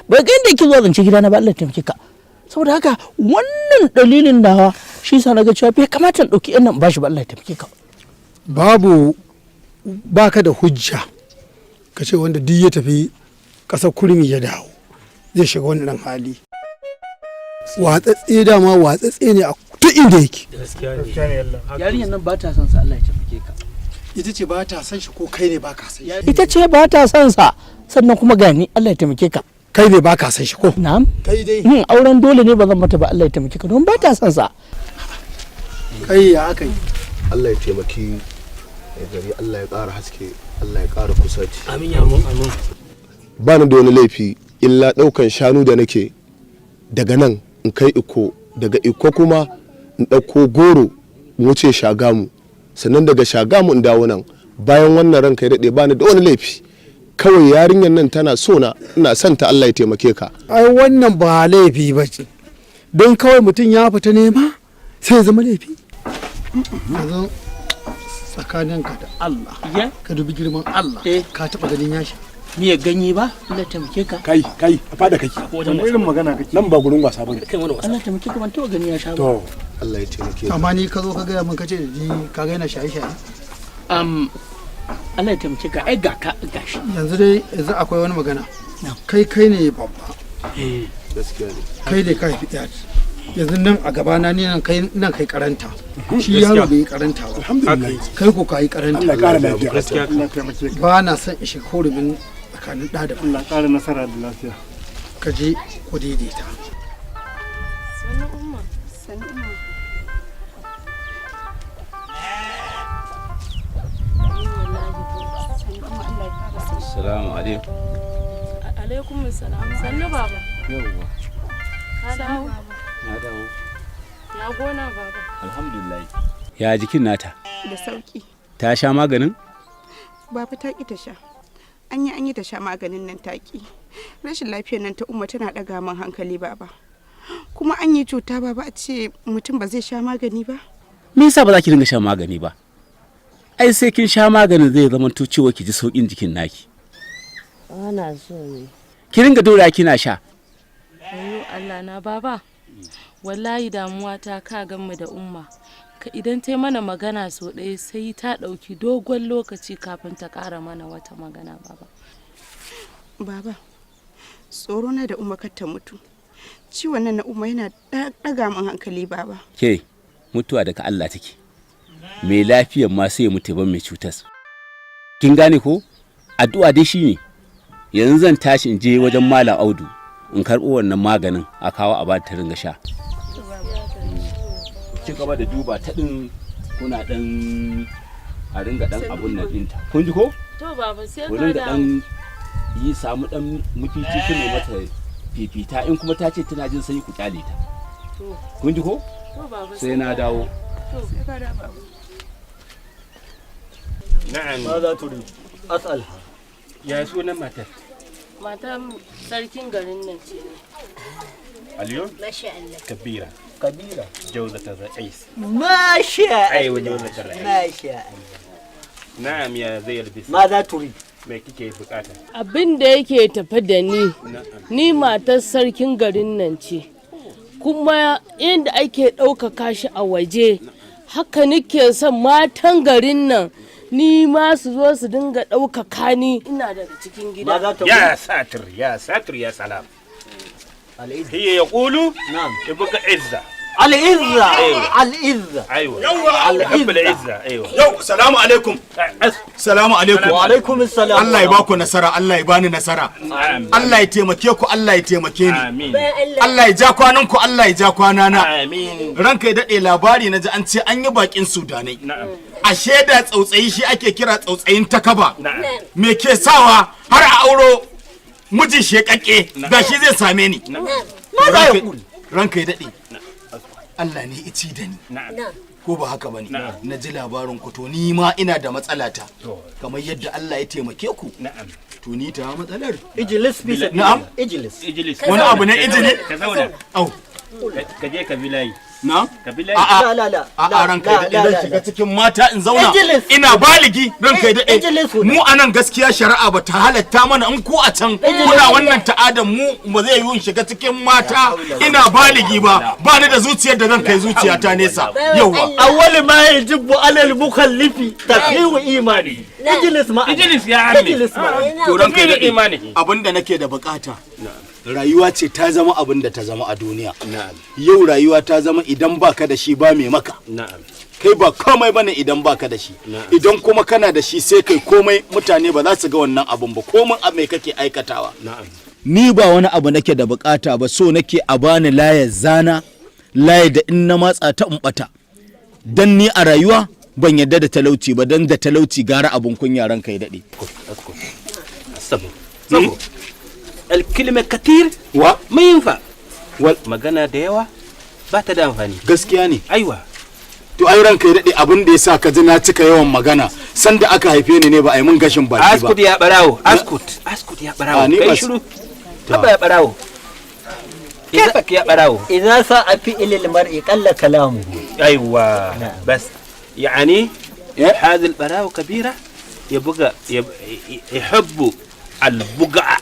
Bai ga inda yake zuwa zance gidana ba, Allah ya taimake ka. Saboda haka wannan dalilin nawa shi yasa na ga cewa bai kamata in ɗauki yan nan in bashi ba, Allah ya taimake ka. Babu, baka da hujja ka ce wanda duk ya tafi ƙasar Kurmi ya dawo zai shiga wannan hali. Watsatse, dama watsatse ne a duk inda yake. Yarinyar nan ba ta son sa, Allah ya taimake ka. Ita ce ba ta son shi ko kai ne ba ka son shi? Ita ce ba ta son sa, sannan kuma gani, Allah ya taimake ka. Kai ne ba ka son shi ko? Na'am. Kai dai. Auren dole ne ba zan mata ba, Allah ya taimake ka, don ba ta son sa. Kai, ya aka yi? Allah ya taimaki mai gari, Allah ya ƙara haske, Allah ya ƙara kusaci. Amin ya amin. Ba ni da wani laifi illa ɗaukan shanu da nake daga nan in kai Iko, daga Iko kuma in ɗauko goro in wuce Shagamu, sannan daga Shagamu in dawo nan. Bayan wannan, ranka ya daɗe, ba ni da wani laifi. Kawai yarinyar nan tana so na, ina son ta. Allah ya taimake ka. Ai wannan ba laifi ba ce. Don kawai mutum ya fita nema sai ya zama laifi? Yanzu tsakaninka da Allah, ka dubi girman Allah, ka taɓa ganin yashi Miya ganye ba, Allah ya taimake ka. Kai, kai, a fada kake? Wani irin magana kake? Nan ba gurin wasa bane. Kai, wani wasa? Allah ya taimake ka, ban taɓa gani ya sha ba. To. Allah ya taimake ka. Amma ni ka zo ka gaya min, ka ce da ni ka ga yana shaye-shaye. Allah ya taimake ka, ai ga ka gashi. Yanzu dai, yanzu akwai wani magana. Kai, kai ne babba. Gaskiya ne. Kai ne ka haifi ɗaya. Yanzu nan a gabana ni nan, kai nan, kai karanta, shi yaro bai yi karanta ba. Alhamdulillah. Kai ko ka yi karanta. Allah ya ƙara lafiya. Gaskiya. Allah taimake ka. Ba na son in shiga hurumin tsakanin ɗa da Allah ƙara nasara da lafiya. Ka je ku daidaita. Sannu Umma, sannu Umma. Wallahi ko. Sannu Umma, Allah ya ƙara sauki. Assalamu alaikum. Alaikum salam. Sannu baba. Yawwa. Ka dawo? Na dawo. Ya gona, baba? Alhamdulillah. Ya jikin nata? Da sauki. Ta sha maganin? Baba, ta ki ta sha. An yi, an yi ta sha maganin nan, ta ki. Rashin lafiyar nan ta Umma tana ɗaga min hankali, baba. Kuma an yi cuta, baba, a ce mutum ba zai sha magani ba. Me yasa ba za ki dinga shan magani ba? Ai sai kin sha maganin zai zama to cewa ki ji saukin jikin naki. Ana so ne. Ki ringa dora kina sha. Wayo Allah na, baba. Wallahi damuwa ta, ka gan mu da Umma. Ka idan ta mana magana so ɗaya, sai ta ɗauki dogon lokaci kafin ta ƙara mana wata magana, baba. Baba, tsoro na da Umma kar ta mutu. Ciwon nan na Umma yana ɗaga min hankali, baba. Ke, mutuwa daga Allah take. Mai lafiyar ma sai ya mutu ban mai cutar. Kin gane ko? Addu'a dai shine. Yanzu zan tashi in je wajen Malam Audu in karɓo wannan maganin a kawo a bata ta ringa sha. Ci gaba da duba ta ɗin, kuna ɗan a ringa ɗan abun nan ɗinta. Kun ji ko? To baba, sai Ku ka ringa dawo. ɗan yi, samu ɗan mafici ku mata fifita, in kuma ta ce tana jin sanyi, ku kyale ta. To. Kun ji ko? To baba. Sai na dawo. To. Sai ka dawo, baba. Na'am. ماذا تريد؟ أسألها. Ya sunan matar? Matan sarkin garin nan ce. اليوم ما شاء الله. كبيرة. كبيرة. جوزة الرئيس. ما شاء أيوة. الله. جوزة الرئيس. ما شاء الله. نعم يا زي البس. ماذا تريد؟ Me kike bukata? Abin da yake tafe da ni, ni matar sarkin garin nan ce. Kuma inda ake ɗaukaka shi a waje, haka nake son matan garin nan ni ma su zo su dinga ɗaukaka ni, ina daga cikin gida. ماذا تقول؟ يا ساتر يا ساتر، يا سلام. العزة. هي يقول نعم. يبقى عزة. العزة. أيوة. العزة. ايوه. العزة. يحب العزة، ايوه. Yau, salamu alaikum. Salamu alaikum. وعليكم السلام. Allah ya baku nasara, Allah ya bani nasara. Amin. Allah ya taimake ku, Allah ya taimake ni. Amin. Allah ya ja kwanan ku, Allah ya ja kwanana. Amin. Ranka ya daɗe, labari na ji an ce an yi bakin Sudanai. Na'am. Ashe da tsautsayi shi ake kira tsautsayin takaba. Na'am. Me ke sawa har a auro miji shekakke da shi zai same ni. ماذا يقول؟ Ranka ya daɗe. Allah ne ici da ni. Na'am. Ko ba haka bane? Na'am. Na ji labarin ku, to ni ma ina da matsala ta. To. Kamar yadda Allah ya taimake ku. Na'am. To ni ta matsalar. اجلس في سبيل نعم. الله. اجلس. اجلس. Wani abu ne ijini? Ka zauna. Au. Ka je ka bi layi. Na? Kabila. A'a. La la la. A'a, ranka ya daɗe, zan shiga cikin mata in zauna. Ijlis. Ina baligi, ranka ya daɗe. Ijlis. Mu anan gaskiya shari'a ba ta halatta mana in ku a can kuna wannan ta'adan, mu ba zai yiwu in shiga cikin mata ina baligi ba. Ba ni da zuciyar da zan kai zuciyata nesa. Yauwa. أول ما يجب على المكلف تقرير إيمانه. اجلس معنا. اجلس يا عمي. اجلس معنا. To ranka ya daɗe, imani. abinda nake da bukata, rayuwa ce ta zama abin da ta zama a duniya. Yau rayuwa ta zama idan baka da shi ba mai maka. Kai ba komai bane idan baka da shi. Idan kuma kana da shi sai kai komai, mutane ba za su ga wannan abun ba, komai a mai kake aikatawa. Ni ba wani abu nake da bukata ba, so nake a bani layar zana, layar da in na matsa ta in bata. Dan ni a rayuwa ban yadda da talauci ba, dan da talauci gara abun kunya, ranka ya daɗe. الصبر صبر، الكلمة كثير و ما ينفع. Magana da yawa ba ta da amfani. Gaskiya ne. Aiwa. To ai ranka ya daɗe, abin da ya sa ka ji na cika yawan magana, sanda aka haife ni ne ba a yi mun gashin baki ba. Askut ya barawo, askut, askut ya barawo. Ah, ni kai ba- shiru. Haba ya barawo. كيفك يا براو؟ إذا ساء فعل المرء قل كلامه. ايوه، بس يعني هذه البراوة كبيرة، يبقى يحبوا البقعة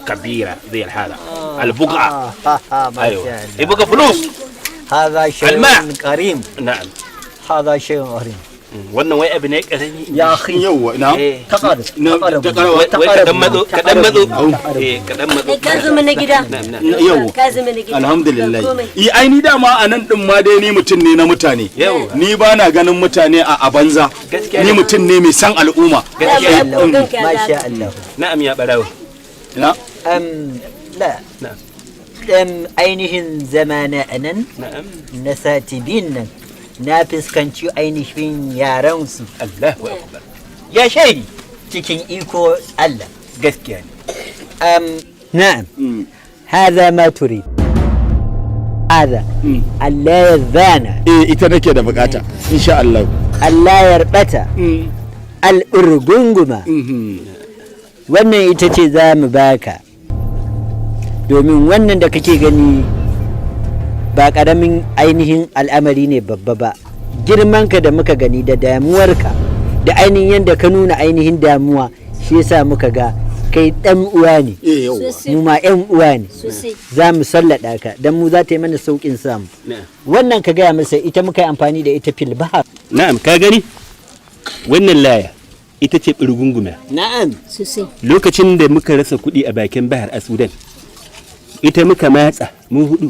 كبيرة زي الحالة البقعة. ما أيوة. شاء الله. يبقى فلوس. هذا شيء الماء. كريم. نعم. هذا شيء غريب. Wannan wai abu ne karami. يا أخي. Yawwa, na. تقرب. Na تقرب. Wai kaɗan matso, kaɗan matso, eh, kaɗan matso. Kai ka zama na gida. Na'am, na'am. Yawwa. Ka zama na gida. Alhamdulillah. Ba komai. I ai ni dama a nan din ma dai ni mutum ne na mutane. Yawwa. Ni ba na ganin mutane a banza. Gaskiya Ni ne. mutum ne mai san al'umma. Gaskiya ne. ما شاء الله. Na'am ya barawo. Na. لا. نعم. Ainihin zamana a nan Na'am. Na sati biyun nan na fuskanci ainihin yaransu. Allahu akbar. Ya shaidi cikin iko Allah. Gaskiya ne. نعم، هذا ما تريد، هذا ألا يذانا. Eh, ita nake da bukata insha Allah. Allah ya rabata al'urgunguma. Wannan ita ce za mu baka, domin wannan da kake gani ba ƙaramin ainihin al'amari ne babba ba. Girmanka da muka gani da damuwarka da ainihin yadda ka nuna ainihin damuwa, shi yasa muka ga kai ɗan uwa ne. Eh, yawwa. Mu ma 'yan uwa ne. Sosai. Za mu sallada ka don mu za ta yi mana sauƙin samu. Na'am. Wannan ka gaya masa ita muka yi amfani da ita fil bahar. Na'am, ka gani wannan laya ita ce birgunguma. Na'am. Sosai. Lokacin da muka rasa kuɗi a bakin bahar a Sudan, ita muka matsa mu hudu,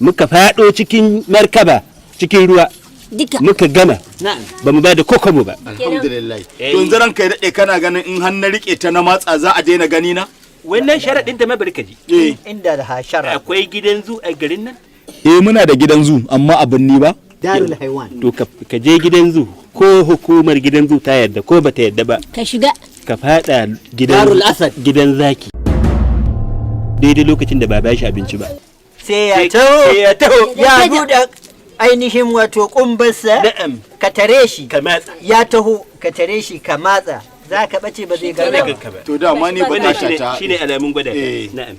muka faɗo cikin markaba, cikin ruwa. Duka. Muka gama. Na'am. Ba mu ba da kokobo ba. Alhamdulillah. To yanzu ranka ya daɗe, kana ganin in har na rike ta na matsa za a daina gani na? Wannan sharaɗin da mabarka ji. Eh. Inda da hashara. Akwai gidan zu a garin nan? Eh, muna da gidan zu amma abin ni ba. Darul haiwan. To ka je gidan zu, ko hukumar gidan zu ta yarda ko bata yarda ba. Ka shiga. Ka fada gidan Darul Asad. Gidan zaki. Daidai lokacin da ba ba shi abinci ba. Sai ya taho. Sai ya taho. Ya buɗe ainihin wato kumbarsa. Na'am. Ka tare shi. Ka matsa. Ya taho, ka tare shi, ka matsa. Za ka ɓace, ba zai Ba zai gano. ganka ba. To dama ni Wannan bukata ta. shine alamun gwada. Eh. Na'am.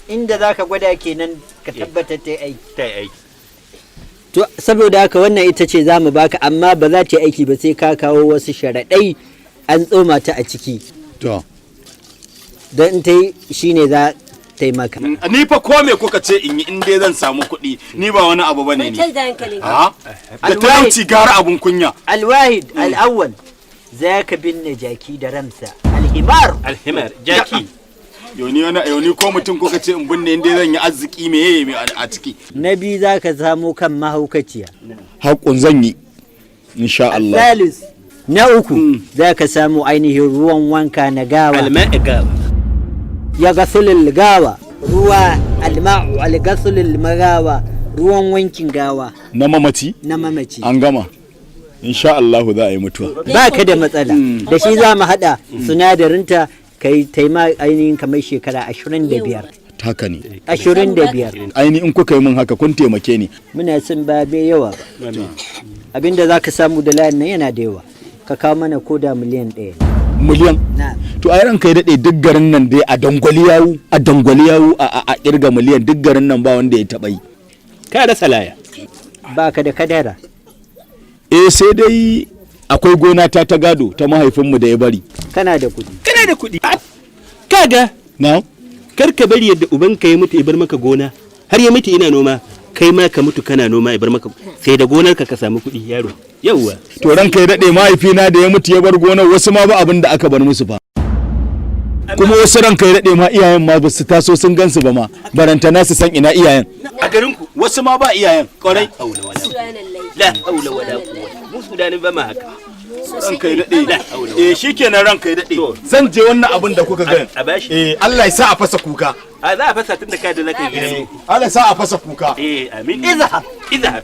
Inda za ka gwada kenan, ka tabbatar ta yi aiki. Ta yi aiki. To saboda haka wannan ita ce za mu baka, amma ba za ta yi aiki ba sai ka kawo wasu sharaɗai an tsoma ta a ciki. To. Don in ta yi shine za ta yi maka. Ni fa ko me kuka ce in yi, in dai zan samu kuɗi, ni ba wani abu bane ni. Kwantar da hankalinka. Ha? Da talauci gara abun kunya. الواحد الأول ذاك binne jaki da ramsa الحمار. Alhimar jaki. Yau ni wani yau ni ko mutum kuka ce in binne, in dai zan yi arziki, meye me a ciki? Na biyu za ka samo kan mahaukaciya. Haƙun zan yi. Insha Allah. Salis na uku za ka samu ainihin ruwan wanka na gawa. Alma'i gawa. Ya gasulul gawa, ruwa alma'u algasulul magawa, ruwan wankin gawa. Na mamaci? Na mamaci. An gama. Insha Allah za a yi mutuwa. Ba ka da matsala da shi, za mu haɗa sinadarinta kai taima ainihin kamar shekara 25. Haka ne. 25. Aini in kuka yi min haka kun taimake ni. Muna son ba mai yawa ba. Abinda za ka samu da layin nan yana da yawa. Ka kawo mana ko da miliyan 1. Miliyan? Na. To ai ranka ya daɗe, duk garin nan dai a dangwali yawu, a dangwali yawu a kirga miliyan, duk garin nan ba wanda ya taɓa yi. Ka rasa laya. Baka da kadara? Eh, sai dai akwai gona ta ta gado ta mahaifinmu da ya bari. Kana da kuɗi? Kana da kuɗi. Kaga. Na. Kar ka bari yadda ubanka ya mutu ya bar maka gona. Har ya mutu ina noma, kai ma ka mutu kana noma ya bar maka, sai da gonarka ka samu kuɗi, yaro. Yauwa. To ranka ya daɗe, mahaifina da ya mutu ya bar gonar, wasu ma ba abin da aka bar musu fa. Kuma wasu, ranka ya daɗe, ma iyayen ma ba su taso sun gansu ba ma, barantana su san ina iyayen. A garin ku wasu ma ba iyayen, kwarai. La haula wala quwwata. Mu Sudanin ba ma haka. Ranka ya daɗe, eh, shikenan, ranka ya daɗe, zan je wannan abin da kuka gani. A bashi. Eh, Allah ya sa a fasa kuka. A za a fasa tun da ka da zaka yi. Allah ya sa a fasa kuka. Eh, amin. Izhab. Izhab.